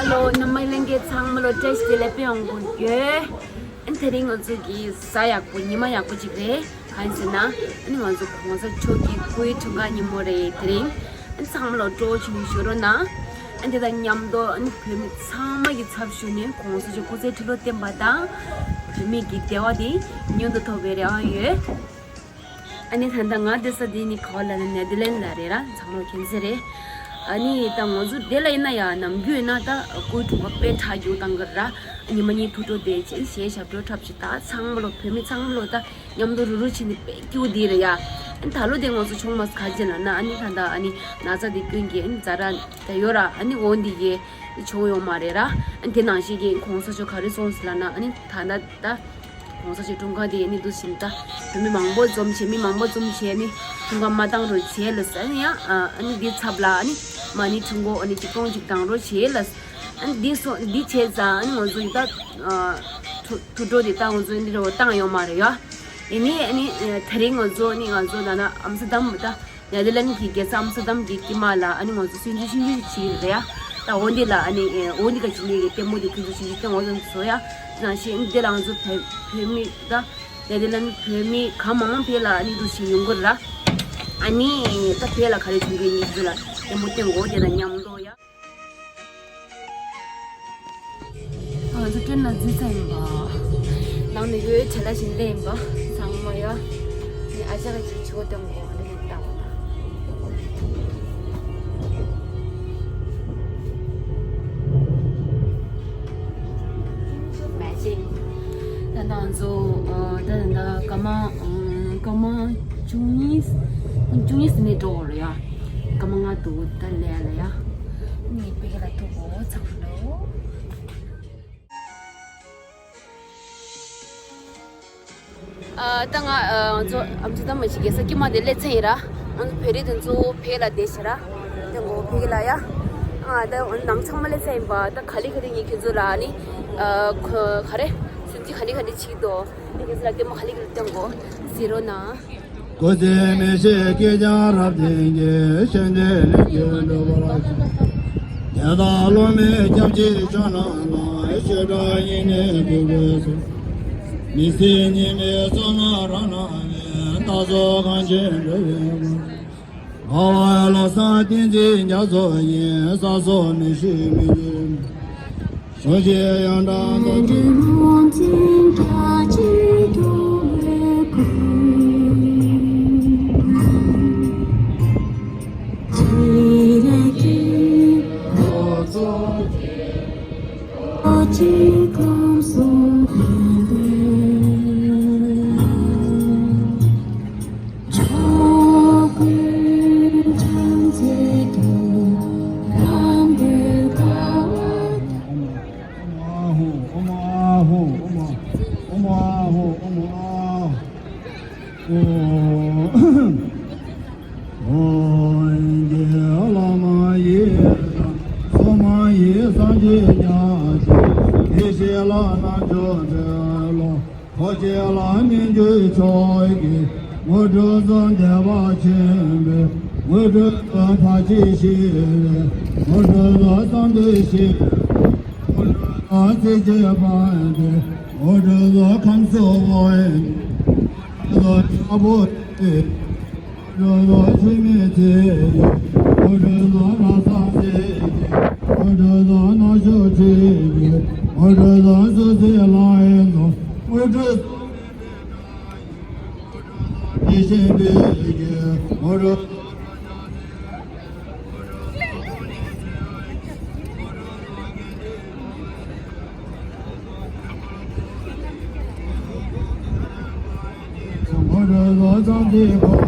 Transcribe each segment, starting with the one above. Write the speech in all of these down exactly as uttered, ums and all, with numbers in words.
ཨ་ལོ། རྣམ་པ་ལྷན་རྒྱས་ཚང་མ་ལོ་བཀྲ་ཤིས་བདེ་ལེགས་དཔེ་ཡོང་གི་ཡོད། ཨ་ནི་དེ་རིང་ང་ཚོ་གི་གཟའ་ཡག་པོ་ཉི་མ་ཡག་པོ་ཅིག་རེད། གང་ཡིན་ཟེར་ན་ཨ་ནི་ང་ཚོ་གོང་ས་མཆོག་གི་སྐུའི་འཁྲུངས་སྐར་ཉིན་མོ་རེད་དེ་རིང་། ཨ་ནི་ཚང་མ་ལོ་སྤྲོ་བོ་བྱུང་བཞུགས་རོགས་གནང་། ཨ་ནི་དེ་དང་མཉམ་དུ་ཨ་ནི་བོད་མི་ཚང་མ་གི་ཚབ་ཞུས་ནས་གོང་ས་མཆོག་སྐུ་ཚེ་ཁྲི་ལོ་བརྟན་པ་དང་བོད་མི་གི་བདེ་བ་དེ་མྱུར་དུ་ཐོབ་པའི་རེ་བ་ཡོད། ཨ་ནི་ད་ལྟ་ང་བསྡད་ས་འདི་ནི་ག་བ་ལབ་ན་ནེ་དར་ལན་ལ་རེད་ར། ཚང་མ་མཁྱེན་གསལ་རེད། ཨ་ནི་ད་ང་ཚོ་འདི་ལ་ཡིན་ན་ཡང་ནམ་རྒྱུན་ཡིན་ན་ད་སྐུའི་འཁྲུངས་སྐར་དཔེ་གྲ་རྒྱུག་བཏང་གི་ར། ཉི་མ་གཉིས་ཐུགས་སྤྲོ་བདེ་ཆེན་གཞས་ཞབས་བྲོ་འཁྲབ་བྱེད་ད་ཚང་མ་ལོ་བོད་མི་ཚང་མ་ལོ་ད་མཉམ་དུ་རུ་རུ་བྱེད་ནི་དཔེ་སྐྱིད་པོ་འདི་རེད་ཡ། ཨ་ནི་ད་ལོ་དེ་ང་ཚོ་ཆུང་མ་ག་ཅི་ལབ་ན་ཨ་ནི་ད་ད་ཨ་ནི་ན་ཚ་འདི་སྐྱོན་གྱི་ཨ་ནི་ཛ་དྲག་ད་ཡོད་ར། ཨ་ནི་འོ་འདི་གི་བྱུང་ཡོད་མ་རེད་ར། ཨ་ནི་དེ་ནང་བཞིན་གྱི་གོང་ས་མཆོག་ག་རེ་གསུངས་སོང་ལབ་ན་ཨ་ནི་ད་ད་ད། གོང་ས་མཆོག་འཁྲུངས་སྐར་དེ་ནི་འདུག་ཟིན་ད་བོད་མི་མང་པོ་འཛོམས་བྱས་མི་མང་པོ་འཛོམས་བྱས་ནི་འཁྲུངས་སྐར་མ་བཏང་རོགས་བྱས་ལ་ཟེར་ནི་ཡང་ཨ་ནི་འདི་ཚབ་ལ་ཨ་ནི་མ་ཎི་འབྲི་འགོ་ཨ་ནི་ཆིག་སྟོང་གཅིག་བཏང་རོགས་བྱས་ལ། ཨ་ནི་འདི་སོ་འདི་བྱས་ཙང་ཨ་ནི་ང་ཚོ་ད་ཐུ་ཐུ་སྤྲོ་དེ་ད་ང་ཚོ་འདི་རེ་བ་བཏང་ཡོད་མ་རེད་ཡ། ཡིན་ནི་ཨ་ནི་དེ་རིང་ང་ཚོ་ནི་ང་ཚོ་ད་ན་ཨམ་སི་ཏམ་ད། ནེ་དར་ལན་གྱི་རྒྱལ་ས་ཨམ་སི་ཏམ་གྱི་དཀྱིལ་མ་ལ་ཨ་ནི་ང་ཚོ་སྲིད་འཛིན་ཆུང་ཆུང་ཞིག་རེད་ཡ། ད་འོ་འདི་ལ་ཨ་ནི་འོ་འདི་ག་ཅི་ནས་ཀྱི་ལྟད་མོ་འདི་ཁྱོད་ཚོ་ཞིག་ཞིག་སྟོན་འོ་ཙམ་བཟོ་ཡ། ནང་བཞིན་འདི་ལ་ང་ཚོ་བོད་བོད་མི་ད་ནེ་དར་ལན་བོད་མི་གང་མང་མང་བོད་ལ་ཨ་ནི་འདུག་ཞིག་ཡོང་གི་ར། ཨ་ནི་ད་བོད་ལ་ག་རེ་བྱུང་གི་ཡིན་ཚོ་ལ་ལྟད་མོ་སྟོན་འོ་དེ་ལ་མཉམ་དུ་ཡ། ང་ཚོ་ཀྲེན་ལ་འཛུལ་ཚར་ཡིན་པ། ནང་ནས་ཡོད་བྱ་ལ་བཞིན་ལས་ཡིན་པ། ཚང་མ་ཡ། ནི་ཨ་ཞག་གི་ཆུ་བོ་སྟོན་དགོས་ནི་ཡིན་ད། མ་བྱེད། ད་ང་ཚོ་ད་ད་སྐར་མ་སྐར་མ་བཅུ་གཉིས་བཅུ་གཉིས་ནས་འགྲོ་བ་རེད་ཡ། སྐར་མ་ལྔ་འདུག་ད་ལས་ལ་ཡ། ནི་པེ་ལ་ཐུག་གོ་ཚང་ལོ། ཨ་ད་ང་ཨ་ང་ཚོ་ཨམ་ཆི་ད་མ་ཞིག་གི་ས་ཀྱི་མ་དེ་ལས་ཚན་ཡིན་ར། ང་ཚོ་བོད་རིགས་དེ་ཚོ་ཕེ་ལ་བསྡད་ཤི་ར། དེ་ངོ་ཕེ་ལ་ཡ། ཨ་ད་ནང་ཚང་མ་ལས་ཚན་ཡིན་པ་ད་ག་ལི་ག་ལི་ངས་ཁྱོད་ཚོ་ལ་ནི་ཨ་ག་རེ་སུན་ཅི་ག་ལི་ག་ལི་ཆིག་དོ་ནི་ཁྱོད་ཚོ་ལ་ལྟད་མོ་ག་ལི་ག་ལི་སྟོན་གོ་ཟེར་རོ་ན། སྐུ་ཚེ་མི་ཤིགས་སྐྱེས་ཀྱང་རབ་བརྟན་གྱི་ཤིང་རྟའི་ལས་རྒྱུ་འགྲུབ་པར་ཤོག་དེ་དག་སློབ་མའི་སྐྱབས་ཀྱི་ཕྱག་ན་ལ་ཆོས་གྲགས་ཡེ་ནས་འགྲུབ་པར་ཤོག་མི་ཚེ་ཉི་མའི་བསོད་ནམས་རང་སྣང་བས་རྟ་ཟོག་གང་ཆེན་འགྲོ་བའི་མགོན། དགའ་བ་བློ་བཟང་བསྟན་འཛིན་རྒྱ་མཚོ་ཡི་ས་སོགས་མི་ཤིགས་མི་འགྱུར། ཞོ་ཆེ་ཡང་དག་ཏུ་ཅི། ཐུགས་རྗེ་ལ་སྨིན་གྱུར་ཆོས་ཀྱི་དངོས་གྲུབ་སྩོལ། བདེ་བ་ཆེན་པོའི་དངོས་གྲུབ་སྩོལ། ཐུགས་རྗེ་ཆེ། དངོས་གྲུབ་སྩོལ། བསམ་དོན་ཤེས། དངོས་གྲུབ་སྩོལ། ཚིག་རྗེ་བར་དུ། དངོས་གྲུབ་སྩོལ། ཁམས་གསུམ་འོད། དངོས་གྲུབ་སྩོལ། ཕྱག་པོ་ཏི། དངོས་གྲུབ་སྩོལ། འཆི་མེད་ཚེ་ཡི། དངོས་གྲུབ་སྩོལ། ལྷ་བསངས་སྲས་ཀྱི། དངོས་གྲུབ་སྩོལ། རྣམ་དཔྱོད་ཆོས་ཀྱི། དངོས་གྲུབ་སྩོལ། སུ་ཚེ་ལྷ་ཡི་ཚོགས། དངོས་གྲུབ་སྩོལ། ཡེ་ཤེས་པའི་རྒྱུ། དངོས་གྲུབ། དངོས་གྲུབ་སྩོལ། ཚངས་པའི་འཁོར།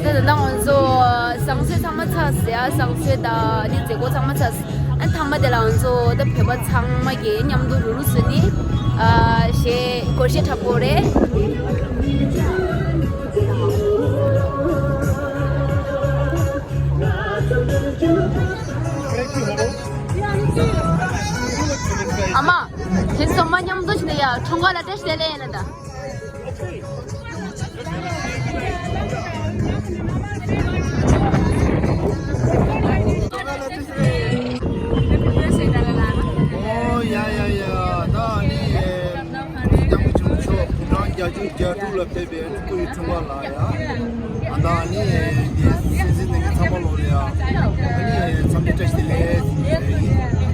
ད་ད་ལྟ་ང་ཚོ་བཟང་སྤྱོད་ཚང་མ་ཚར་ཟེར་ཡ། བཟང་སྤྱོད་དང་ནི་མཛད་སྒོ་ཚང་མ་ཚར། ཨ་མཐའ་མ་དེ་ལ་ང་ཚོ་ད་བོད་པ་ཚང་མ་གི་མཉམ་དུ་རུ་རུ་བཟོས་ནི་ཨ་ཞེས་སྒོར་གཞས་འཁྲབ་དགོས་རེད། ཨ་མ། དེ་ཚང་མ་མཉམ་དུ་ཞིག་ལ་ཡ་འཁྲུངས་སྐར་ལ་བཀྲ་ཤིས་བདེ་ལེགས་ཡིན་ན་ད། ཨོ་ཡ་ཡ་ཡ། ད་ནི་སྐྱབས་མགོན་ཆེན་པོ་མཆོག་དགུང་གྲངས་བརྒྱད་ཅུ་གྱ་དྲུག་ལ་ཕེབས་པའི་སྤྲུལ་སྐུ་ཡི་འཁྲུངས་སྐར་ལ་ཡ། ཨ་ད་ནི་འདི་སྲིད་འཛིན་ནས་ཚང་མ་ལོ་ལ་ཡ། ཨ་ནི་འཚམས་འདྲི་བཀྲ་ཤིས་བདེ་ལེགས་ཟེར་ཡིན།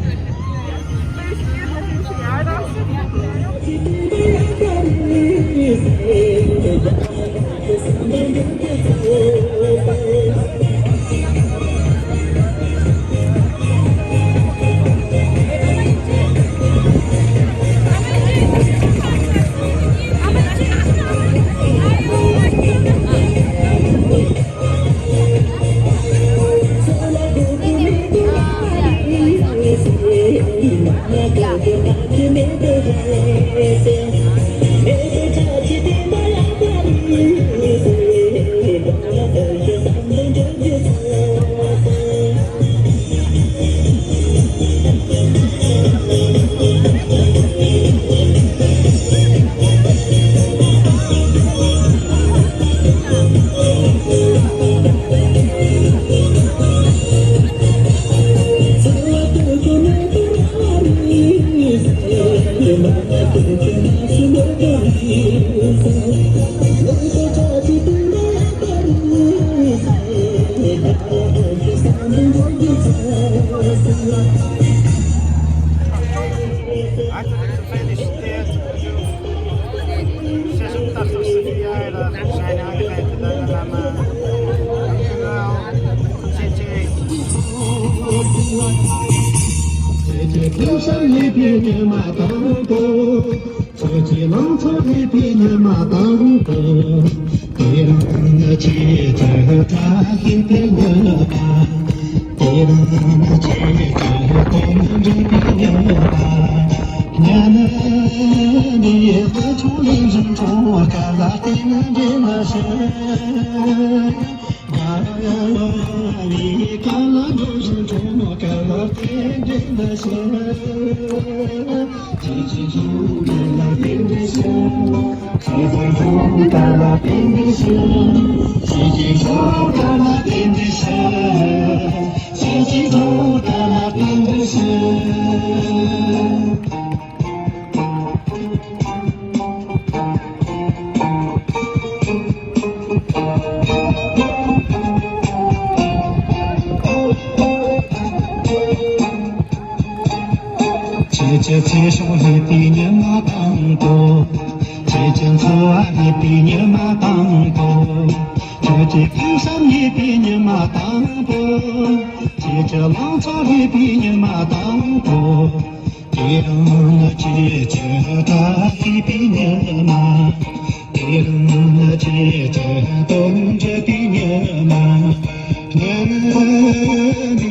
ཁྱེད་ཀྱི་ལང་ཚོ་སླེབས་པའི་ཉི་མ་དང་པོ། དེ་རིང་ཁྱེད་ཀྱི་བཀྲ་ཤིས་པའི་ཉི་མ། དེ་རིང་ཁྱེད་ཀྱི་དོན་འགྲུབ་པའི་ཉི་མ། ཉི་མ་འདིའི་སྐུ་ཕྲེང་རིམ་བྱོན་འཁྲུངས་སྐར་ལ་རྟེན་འབྲེལ་ཞུ། ཁྱེད་ཀྱི་ཚེ་སྲོག་སླེབས་པའི་ཉི་མ་དང་པོ། ཁྱེད་ཀྱི་འཚོ་བ་རིག་པའི་ཉི་མ་དང་པོ། ཁྱེད་ཀྱི་ཕུགས་བསམ་རིག་པའི་ཉི་མ་དང་པོ། ཁྱེད་ཀྱི་ལང་ཚོ་རིག་པའི་ཉི་མ་དང་པོ། དེ་རིང་ནི་ཁྱེད་ཀྱི་བཀྲ་ཤིས་པའི་ཉི་མ། དེ་རིང་ནི་ཁྱེད་ཀྱི་དོན་འགྲུབ་པའི་ཉི་མ།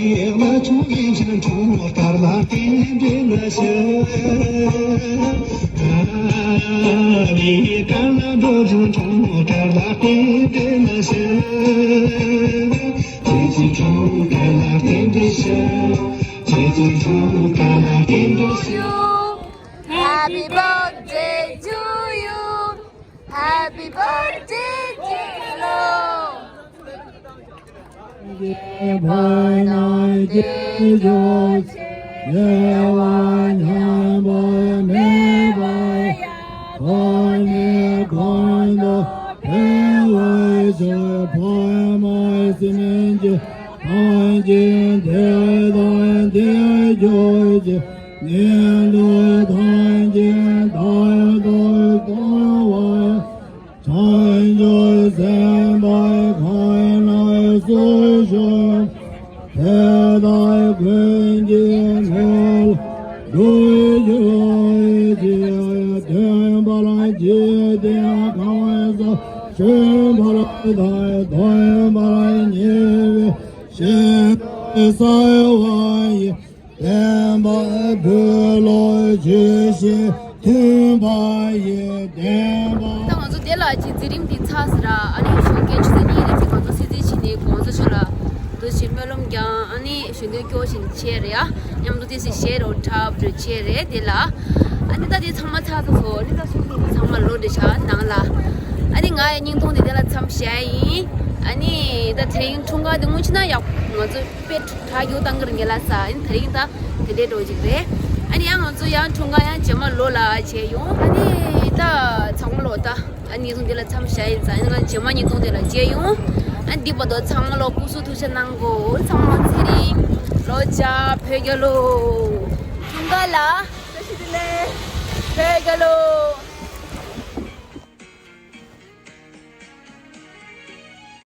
ངའི་ལ་ཆུང་ཡིན་ཞིང་ཆུང་དཀར་ལ་རྟེན་འབྲེལ་ཞུ། ངའི་དཀར་ལ་འགྲོ་ཞིང་ཆུང་དཀར་ལ་རྟེན་འབྲེལ་ཞུ། ཁྱེད་ཀྱི་ཆུང་དཀར་ལ་རྟེན་འབྲེལ་ཞུ། ཁྱེད་ཀྱི་ཆུང་དཀར་ལ་རྟེན་འབྲེལ་ཞུ། Happy birthday to you. Happy birthday, dear Lord. ཉན་དུ་ཐམས་ཅད་རྟག་ཏུ་སྤོང་བ། བྱང་ཆུབ་སེམས་དཔའ་གང་ལ་སུ་ཞུགས། དེ་དག་ཀུན་གྱི་ནང་ལ་འགྲོ་བའི་ཕྱིར། སྟོན་པ་ལ་ཇི་སྟེ་གང་ཟག་གཞན་ཕར་ལྟ་སྟོན་པ་ལ་ཉེ་བའི་ཞིང་དུ་གསོལ་བ་ཡི། བསྟན་པ་བོད་ལ་ཇི་བཞིན་མཐུན་པ་ཡི། བསྟན་པ། ད་ང་ཚོ་དེ་ལ་ཅིག་འཛིན་རིམ་དེ་ཚར་ཟིན་ར། ཨ་ནི་ཞོགས་ཀའི་ཆུ་ཚོད་གཉིས་ལ་ཅིག་ང་ཚོ་སྲིད་རྩེ་ཕྱིན་ནས་དགོང་དྲོ་ཆུ་ལ་འདུག་ཅིག་སྨོན་ལམ་བརྒྱངས། ཨ་ནི་གཞོན་དོན་སྐྱོར་བཞིན་བྱས་རེད་ཡ། མཉམ་དུ་དེ་སྲིད་གཞས་རོ་འཁྲབ་རེ་བྱས་རེད་དེ་ལ། ཨ་ནི་ད་དེ་ཚང་མ་ཚར་ཚར་སོང་། ཨ་ནི་ད་སོང་ཚོ་ཚང་མ་ལོག་འགྲོ་ཤག་ནང་ལ། ཨ་ནི་ང་ཡི་སྙིང་སྟོང་དེ་དེ་ལ་མཚམས་བཞག་ཡིན། ཨ་ནི་ད་དེ་རིང་འཁྲུངས་སྐར་དེ་སྔོན་ཆད་ན་ཡག་ང་ཚོ་དཔེ་གྲ་རྒྱུག་བཏང་གི་རེད་ངེད་ལ་ས། ཨ་ནི་དེ་རིང་ད་དེ་འདྲའི་འགྲོ་ཅིག་རེད། ཨ་ནི་ཡང་ང་ཚོ་ཡང་འཁྲུངས་སྐར་ཡང་རྗེས་མ་ལོ་ལ་བྱས་ཡོང་། ཨ་ནི་ད་ཚང་མ་ལོ་ད་ཨ་ནི་སྙིང་སྟོང་དེ་ལ་མཚམས་བཞག་ཡིན་ཙང་། ཨ་ནི་ང་རྗེས་མ་སྙིང་སྟོང་དེ་ལ་མཇལ་ཡོང་། ཨ་ནི་འདི་བར་དུ་ཚང་མ་ལོ་སྐུ་གཟུགས་ཐུགས་ཅག་གནང་གོ། ཚང་མ་ཚེ་རིང་ལོ་བརྒྱ། བོད་རྒྱལ་ལོ། འཁྲུངས་སྐར་ལ་བཀྲ་ཤིས་བདེ་ལེགས། བོད་རྒྱལ་ལོ།